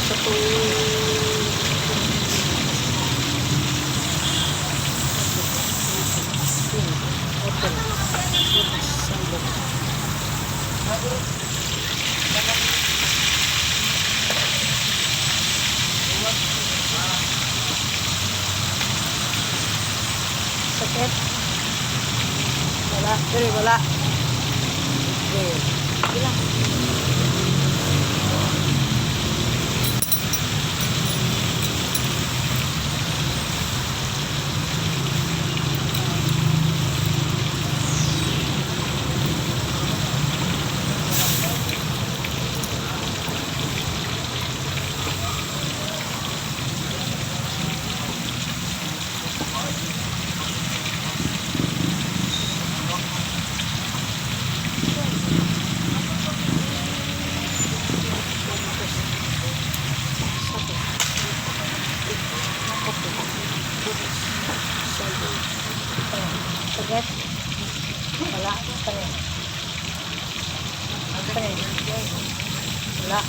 Sa to. Open. Sandok. Sakit. Wala. Dili, wala. Okay. Sige lang. Sakit. Open. Sandok. Sakit. Wala. Kani. Kani. Wala.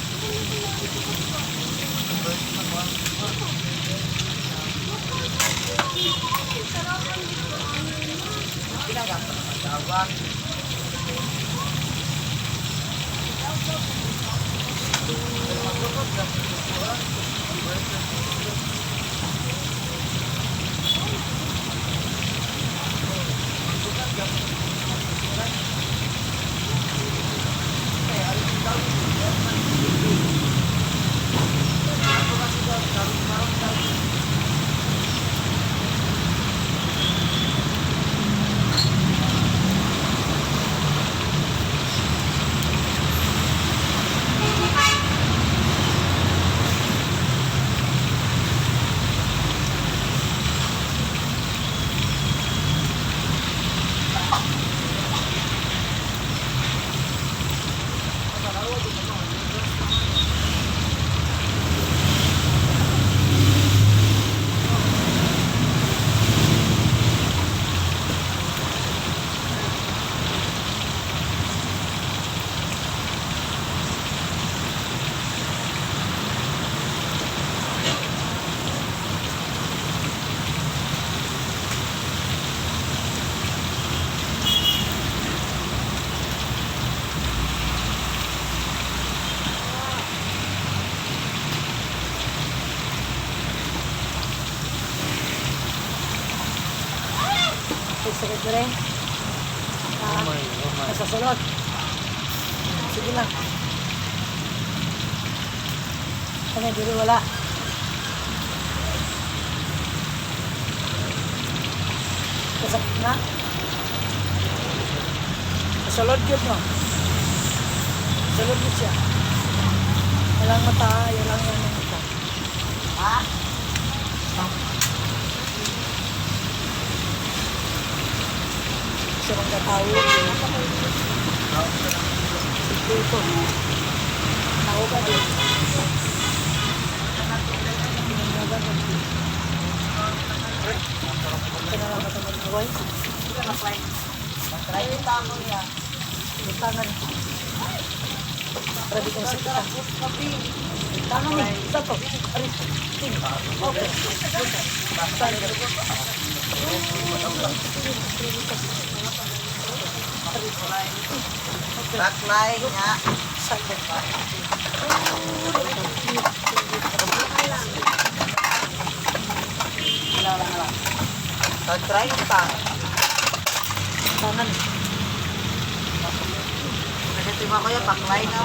Okay, sakit na rin. Ah, nasa sulod. Sige lang. Kani, dili, wala. Kasakit na? Sulod yun, no? Sulod yun siya. Walang mata, walang yan ang mata. Ha? Siya mang tao. Sige ko. Tao ka din. Ito na lang ba ito mag-away? Trayta mo niya. Tangan. Para di ko masakita. Tangan ni. Isa to. Ari. Ting. Okay. Saan? Backline niya. Saan? Tag 30. Tangan. Nagati ba kuya backline na?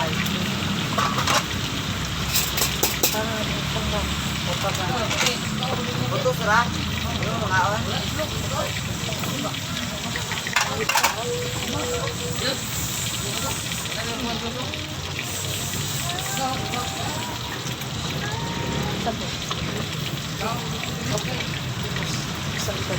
Tangan. Tangan. Butos ra. Kaon. Saan to? Okay. Saan ito?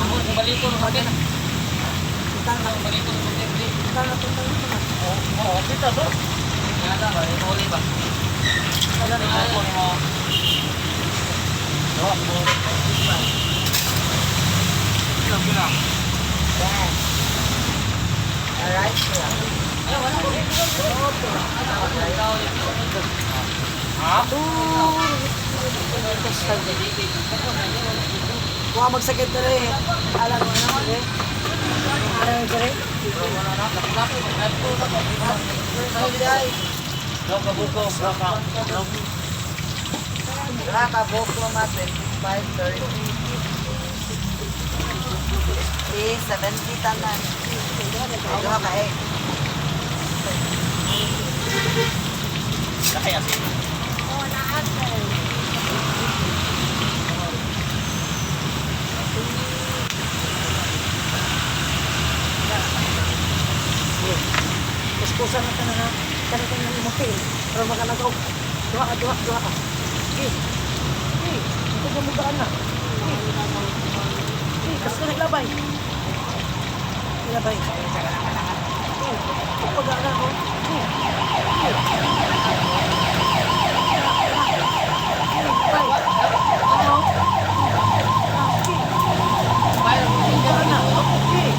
Ako, balik ko ng sakit. Tangan. Balik ko ng sakit. Tangan. Tangan. Tangan. Oo, kita to. Nga ba, uli ba? Wala na. Ako mo. No, ako. Lang lang. Yan. Alright, kuya. Kuha magsakit na rin. Alam mo na, eh. Alam mo rin. Wala ka, buko ma, 25, 30, 50, 70 tanan. Ay, duha ka eh. Kuskusan na ka na na. Kana ka na imuti. Pero makalagaw. Duha ka, duha, duha ka. Sige. Sige. Ito ka mugaan na. Sige. Sige, kas ka naglabay. Ilabay. Sige. Pagpagaan na ako. Sige. Sige. Bay. Ano? Sige. Pagpagaan na. Sige.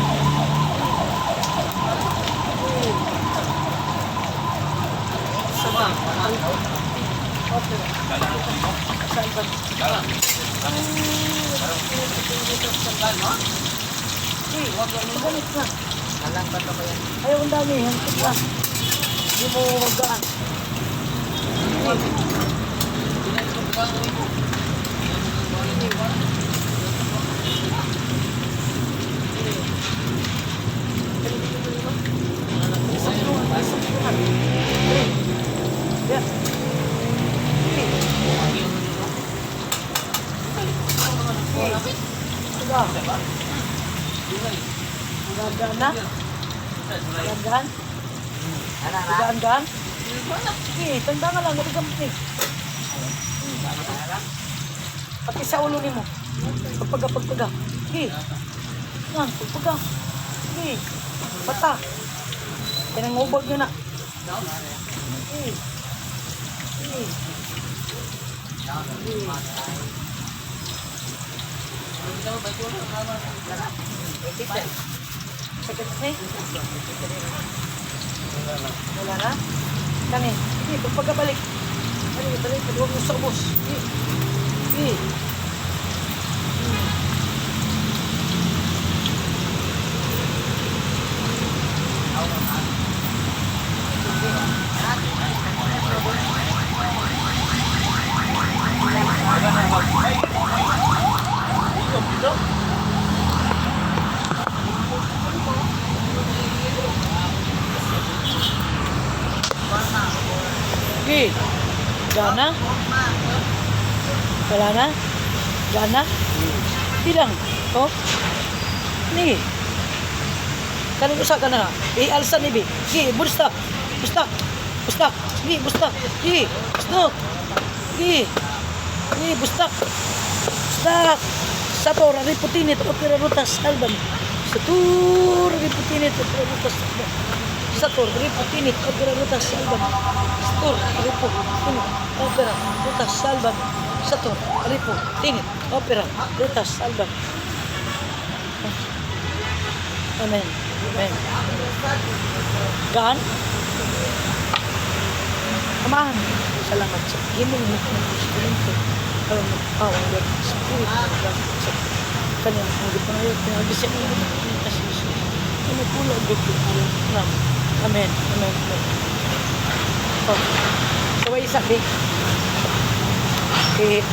Balik na. Alang ba to kuya? Ayaw, ang dami. Hantog na. Hindi mo magaan. Yeah. Gaan na? Gaan? Ana na? Gaan, gaan? Sige, tanda nga lang, nagagamit eh. Pati sa ulo nimo. Pagpaga, pagpaga. Sige. Yan, pagpaga. Sige. Bata. Pinangubag nyo na. Sige. Sige. Sige. Sakit na eh. Wala na? Kani, sige, pagpagabalik. Balik, balik, huwag mo sa ubos. Sige. Sige. Sige. Gana? Wala na? Gana? Bilang. Oh? Ni. Kanin usa ka na. I-alsa ni bi. Gi, bustak. Bustak. Bustak. Gi, bustak. Gi, bustak. Gi. Gi, bustak. Bustak. Sator, riputinit, opera rutas, alban. Satur, riputinit, opera rutas, alban. Sator, riputinit, opera rutas, alban. Sator, riputinit, opera rutas, alban. Sator, riputinit, opera rutas, alban. Amen. Amen. Gaan? Amahan, salamat sa himong mo ng instrumento. Aron magpawang Lord Spirit ng gamit sa kanyang ang gipangayo pinagi sa inyo ng Jesus. Ano pula ang alam namin. Amen. Amen. Amen. Oh. So, isa, eh. Eh,